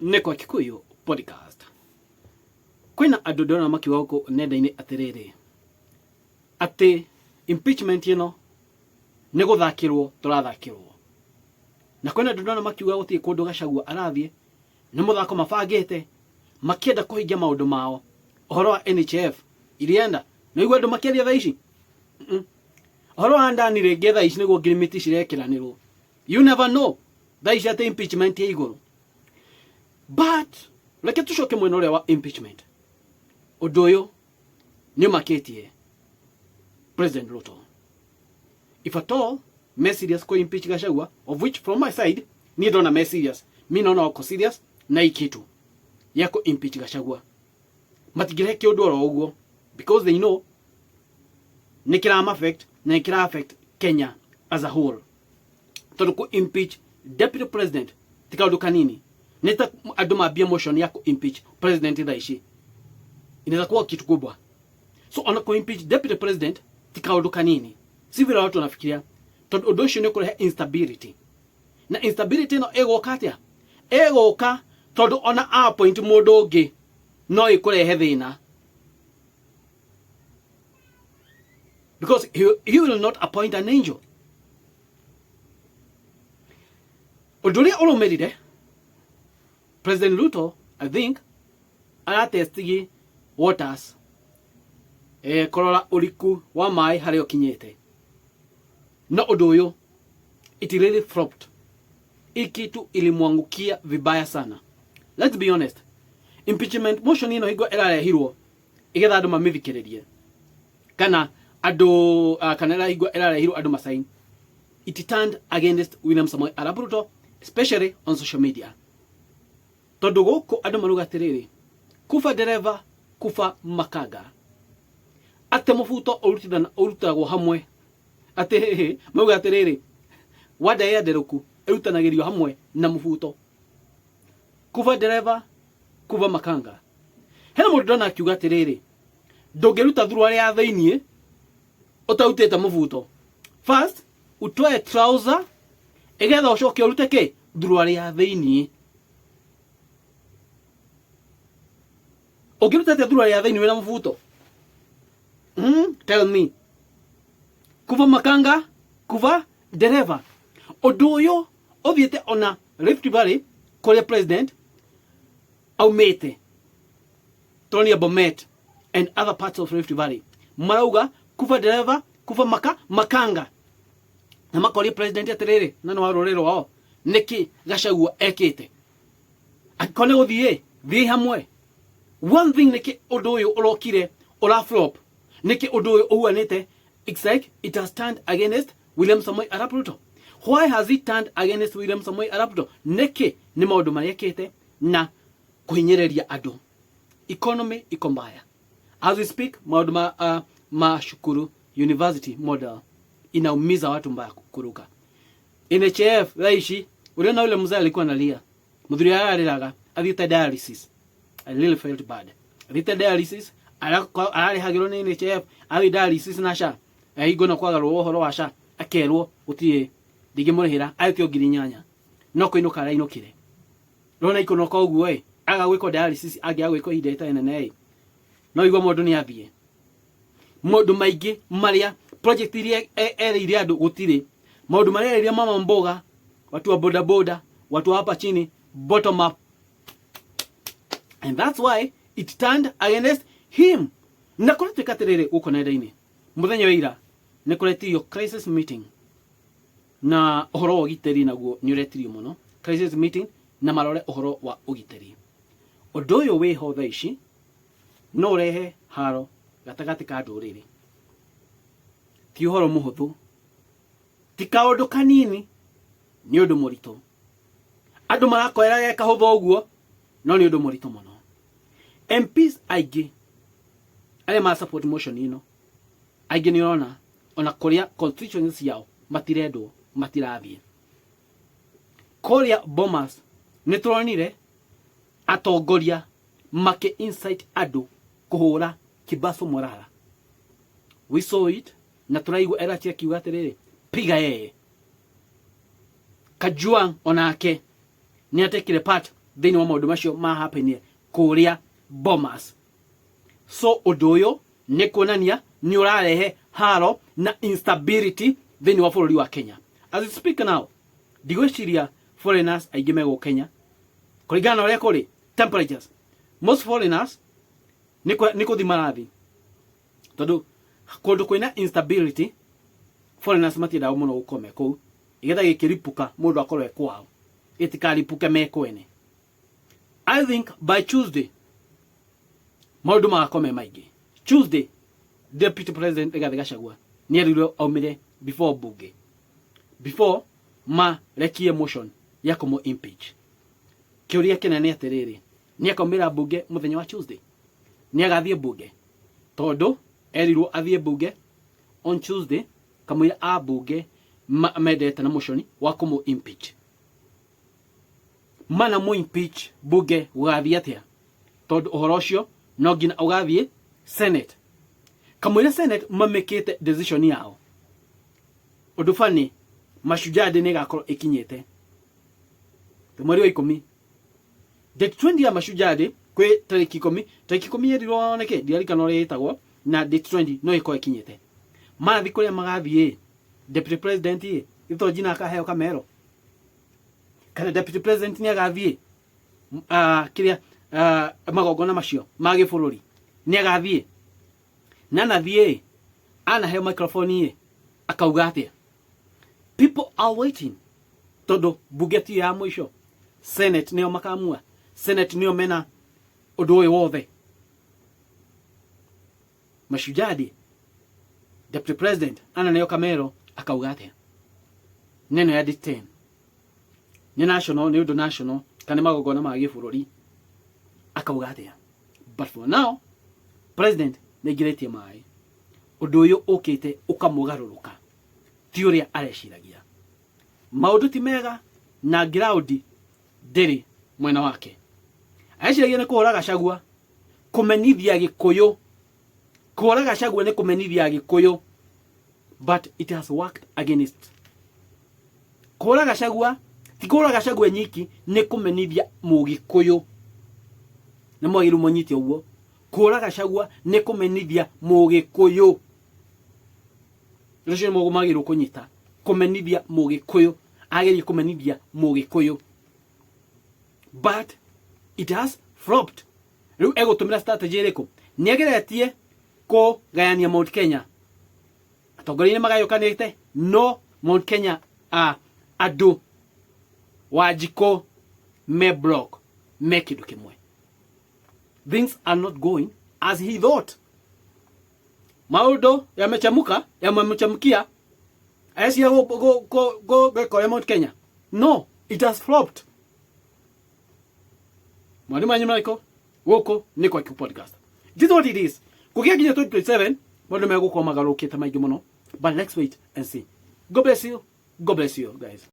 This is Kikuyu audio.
Nĩ kwa Kikuyu podcast. Kwĩna andũ ndĩrona makiuga gũkũ nenda-inĩ atĩrĩrĩ, atĩ impeachment ĩno nĩ gũthakĩrwo tũrathakĩrwo. Na kwĩna andũ ndĩrona makiuga gũtirĩ kũndũ Gachagua arathiĩ, nĩ mũthako mabangĩte, makĩenda kũhingia maũndũ mao. Ũhoro wa NHIF ilienda, nĩ waigua andũ makĩaria thaa ici? Ũhoro wa ndani rĩngĩ thaa ici nĩguo ngirimiti cirekĩranĩrwo. You never know. Thaa ici atĩ impeachment ya igũrũ. But reke tucoke mwena ũrĩa wa impeachment. Ũndũ ũyũ nĩ ũmakĩtie President Ruto. If at all me serious kũ impeach Gachagua, of which from my side niĩ ndona me serious, mi naona wako serious na hii kitu ya kũ impeach Gachagua. Matingĩrehe kĩũndũ oro ũguo because they know nĩ kĩrama affect na nĩ kĩra affect Kenya as a whole. Tondũ kũ impeach deputy president ti kaũndũ kanini, nĩ ta andũ mambia motion ya kũ impeach president thaa ici inaweza kuwa kitu kubwa. So ona kũ impeach deputy president ti kaũndũ kanini, si vile watu wanafikiria, tondũ ũndũ ũcio nĩ ũkũrehe instability, na instability ĩno ĩgũka atĩa? Ĩgũka tondũ ona appoint mũndũ ũngĩ no ĩkũrehe thĩna, because he will not appoint an angel. Ũndũ ũrĩa ũrũmĩrire, President Ruto, I think, aratestigi waters, kũrora ũriku wa maĩ harĩa ũkinyĩte. No ũndũ ũyũ, it really flopped. Hii kitu ilimwangukia vibaya sana. Let's be honest. Impeachment motion ĩno hingo ĩrarehirwo igetha andũ mamĩthikĩrĩrie, kana andũ kana ĩrahingwo ĩrarehirwo andũ masain, it turned against William Samoei Arap Ruto, especially on social media, tondũ gũkũ andũ maruga atĩrĩrĩ, kuba dereva kuba makanga, atĩ mũbuto ũrutagwo hamwe, atĩ mauga atĩrĩrĩ, wanda ya nderũku ĩrutanagĩrio hamwe na mũbuto, kuba dereva kuba makanga. Hena mũndũ ndona akiuga atĩrĩrĩ, ndũngĩruta thuruarĩ ya thĩiniĩ ũtarutĩte mũbuto. First utoe trouser igetha ũcoke ũrute kĩ thuruarĩ ya thĩiniĩ. Ũngĩruta atĩa thuruarĩ ya thĩiniĩ wĩna mũbuto? Tell me. Kuba makanga kuba dereva. Ũndũ ũyũ ũthiĩte ona Rift Valley kũrĩa president aumĩte, Tonia Bomet and other parts of Rift Valley, marauga kuba dereva kuba makanga, na makoria president atĩrĩrĩ, na nĩ wa rũrĩrĩ rwao, nĩkĩ Gachagua ekĩte? Angĩkorwo nĩ gũthiĩ, thiĩ hamwe. One thing, nĩkĩ ũndũ ũyũ ũrokire ũra flop? Nĩkĩ ũndũ ũyũ ũhuanĩte? It's like it has turned against William Samoei Arap Ruto. Why has it turned against William Samoei Arap Ruto? Nĩkĩ? Nĩ maũndũ marĩa ekĩte na kũhinyĩrĩria andũ. Economy iko mbaya as we speak. Maũndũ ma cukuru university model inaumiza watu mbaya kuruka. NHIF thaa ici, uliona ule mzee alikuwa analia, mũthuri ararĩraga athiĩte dialysis. I really felt bad. Athiĩte dialysis, ararĩhagĩrwo nĩ NHIF, athiĩ dialysis na SHA, hingo ĩno kwagarũrwo ũhoro wa SHA, akerwo gũtirĩ, ndingĩmũrĩhĩra, aretio 8,000, no kũinũka arainũkire. Rona ikũnũka ũguo ĩ, aga gwĩkwo dialysis, angĩaga gwĩkwo ihinda rĩtarĩ nene ĩ, no igua mũndũ nĩ athiĩ. Maũndũ maingĩ marĩa project iria erĩire andũ gũtirĩ. Maũndũ marĩa erĩire mama mboga, watu wa boda boda, watu wa hapa chini, bottom up, and that's why it turned against him. Na kũratuĩka atĩrĩrĩ, gũkũ nenda-inĩ mũthenya wa ira nĩ kũretirio crisis meeting, na ũhoro wa ũgitĩri naguo nĩ ũretirio mũno, crisis meeting, na marore ũhoro wa ũgitĩri. Ũndũ ũyũ wĩho thaa ici no ũrehe haro gatagatĩ ka ndũrĩrĩ. Ti ũhoro mũhũthũ, ti kaũndũ kanini, nĩ ũndũ mũritũ. Andũ marakoera ge kahũthũ ũguo, no nĩ ũndũ mũritũ mũno. MPs aingĩ arĩa ma support motion ĩno, aingĩ nĩ ũrona ona kũrĩa constituencies ciao matirendwo, matirathiĩ kũrĩa Bomas. Nĩ tũronire atongoria makĩ incite andũ kũhũra Kibaso Morara. We saw it, na tũraigua Elachi akiuga atĩrĩrĩ, piga yeye. Kajwang onake nĩ atekire part. Thĩinĩ wa maũndũ macio ma happen kũrĩa Bomas. So ũndũ ũyũ nĩ kuonania nĩ ũrarehe haro na instability thĩinĩ wa bũrũri wa Kenya. As we speak now, ndigwĩciria foreigners aingĩ megũ Kenya kũringana na ũrĩa kũrĩ temperatures. Most foreigners nĩ kũthi marathi, tondũ kũndũ kwĩna instability foreigners matiendaga mũno gũkorwo me kũu, igetha gĩkĩripũka mũndũ akorwo e kwao, gĩtikaripũke me kwene. I think by Tuesday maũndũ magakorwo me maingĩ. Tuesday, Deputy President Rigathi Gachagua nĩ erirwo aumire before bunge, before marekie motion ya kũmũ impeach. Kĩũria kĩnene atĩrĩrĩ, nĩ akaumĩra bunge mũthenya wa Tuesday? Nĩ agathiĩ bunge? Tondũ erirwo athiĩ bunge on Tuesday kamũira a bunge mendete na motion wa kũmũ impeach. Mana mũ impeach bunge gũgathiĩ atĩa? Tondũ ũhoro ũcio no nginya ũgathiĩ Senate. Kamũira Senate mamĩkĩte decision yao, ũndũ bani Mashujaa Day nĩ ĩgakorwo ĩkinyĩte mweri wa 10, date 20 ya Mashujaa Day. Kwĩ tarĩki 10, tarĩki 10 yerirwo nĩkĩ ndiarikana ũrĩa ĩtagwo, na date 20 no ĩkorwo ĩkinyĩte. Marathiĩ kũrĩa magathiĩ, Deputy President ĩ gĩto njina akaheo kamero, kana Deputy President nĩ agathiĩ kĩrĩa magongona macio ma gĩbũrũri? Nĩ agathiĩ? Na nathiĩ anaheo microphone ĩ akauga atĩa? People are waiting, tondũ bunge ti ya mũico, Senate nĩo makamua. Senate nĩo mena ũndũ ũyũ wothe. Mashujaa Day, Deputy President ananeo kamero akauga atĩa? Neno ya date 10 nĩ national, nĩ ũndũ national kana nĩ magongona ma gĩbũrũri, akauga atĩa? But for now, President nĩ aingĩrĩtie maĩ. Ũndũ ũyũ ũkĩte ũkamũgarũrũka, ti ũrĩa areciragia. Maũndũ ti mega na ground ndĩrĩ mwena wake. Areciragia nĩ kũhũra Gachagua, kũmenithia Gĩkũyũ. Kũhũra Gachagua nĩ kũmenithia Gĩkũyũ, but it has worked against. Kũhũra Gachagua ti kũhũra Gachagua nyiki, nĩ kũmenithia Mũgĩkũyũ, na mwagĩrĩirwo mũnyite ũguo. Kũhũra Gachagua nĩ kũmenithia Mũgĩkũyũ. Rũcio nĩ magĩrĩirwo kũnyita, kũmenithia Mũgĩkũyũ. Agerie kũmenithia Mũgĩkũyũ, but it has flopped. Rĩu egũtũmĩra strategy ĩrĩkũ? Nĩ ageretie kũgayania Mount Kenya. Atongoria nĩ magayũkanĩte, no Mount Kenya andũ Wanjikũ me block, me kĩndũ kĩmwe. Things are not going as he thought. Maũndũ yamechemuka, yamemchemkia. Acia gwĩka ũrĩa Mount Kenya, no it has flopped. Mwarimu wanyu Michael, gũkũ nĩ kwa IQ Podcast. This is what it is. Kũgĩa nginya 2027 maũndũ megũkorwo magarũrũkĩte maingĩ mũno, but let's wait and see. God bless you. God bless you guys.